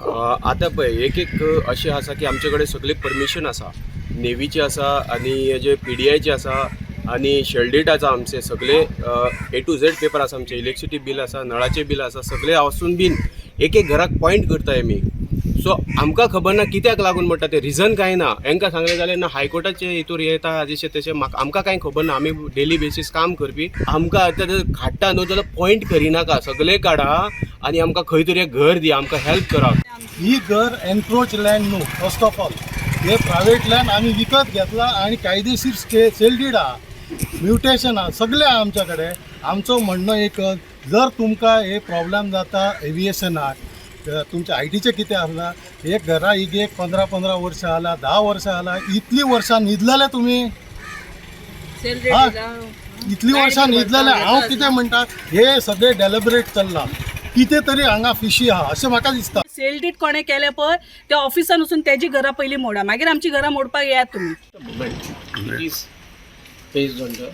आतां पळय, एक एक अशें आसा की आमचे कडेन सगळें परमिशन आसा. नेवीचे आसा आनी जे पीडीआयचे आसा आनी शेल्डेट आसा. आमचे सगळे ए टू झेड पेपर आसा. आमचे इलेक्ट्रिसिटी बील आसा, नळाचे बील आसा, सगळे आसून बीन एक एक घराक पॉयंट करताय आमी. सो आमकां खबर ना कित्याक लागून म्हणटा ते, रिजन कांय ना. हेंकां सांगलें जाल्यार ना, हायकोर्टाचे हितूर येता अशें तशें. म्हाका आमकां कांय खबर ना. आमी डेली बेसीस काम करपी. आमकां आतां जर काडटा न्हू जाल्यार पॉयंट करिनाका, सगळे काडा आनी आमकां खंय तरी एक घर दी, आमकां हेल्प करा. ही घर एनक्रोच लँड न्हू. फर्स्ट ऑफ ऑल, हे प्रायवेट लँड आमी विकत घेतला आणि कायदेशीर सेल did आहा, म्युटेशन आहा, सगळें आहा आमच्या कडेन. आमचो म्हणणो एकच, जर तुमकां हे प्रॉब्लेम जाता एविएशनाक, तुमच्या आयटीचें कितें आसला, हे घरा एक एक 15 15 वर्सां जाला, 10 वर्सां जाला, इतलीं वर्सां न्हिदलेले तुमी? हा? इतली वर्सां न्हिदलेले? हांव कितें म्हणटा, हे सगळें डेलिबरेट चल्लां, कितें तरी हांगा फिशी आहा अशें म्हाका दिसता. सेल did कोणें केलें पळय, त्या ऑफिसान वचून तेजी घरां पयलीं मोडा, मागीर आमची घरां मोडपाक येयात तुमी. Moment. It is based on the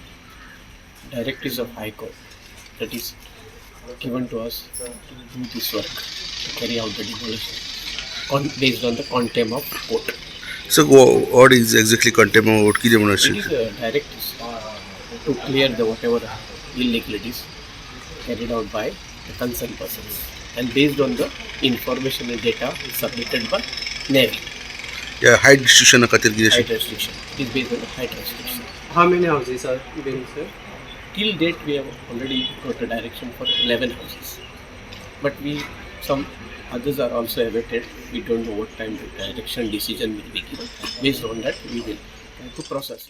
directives of High Court that is given to us to do this work, to carry out the demolition based on the contempt of court. So what is exactly contempt of court, कितें म्हणून It is a directives to clear the whatever illegalities carried out by the concerned persons and based on the information and data submitted by Navy. Height रिस्ट्रिक्शना खातीर कितें? Height restriction. It is based on the height restriction. How many houses are been, sir? Till date, we have already got a direction for 11 houses, but we some others are also awaited. We don't know what time the direction decision will be given. Based on that, we will try to process.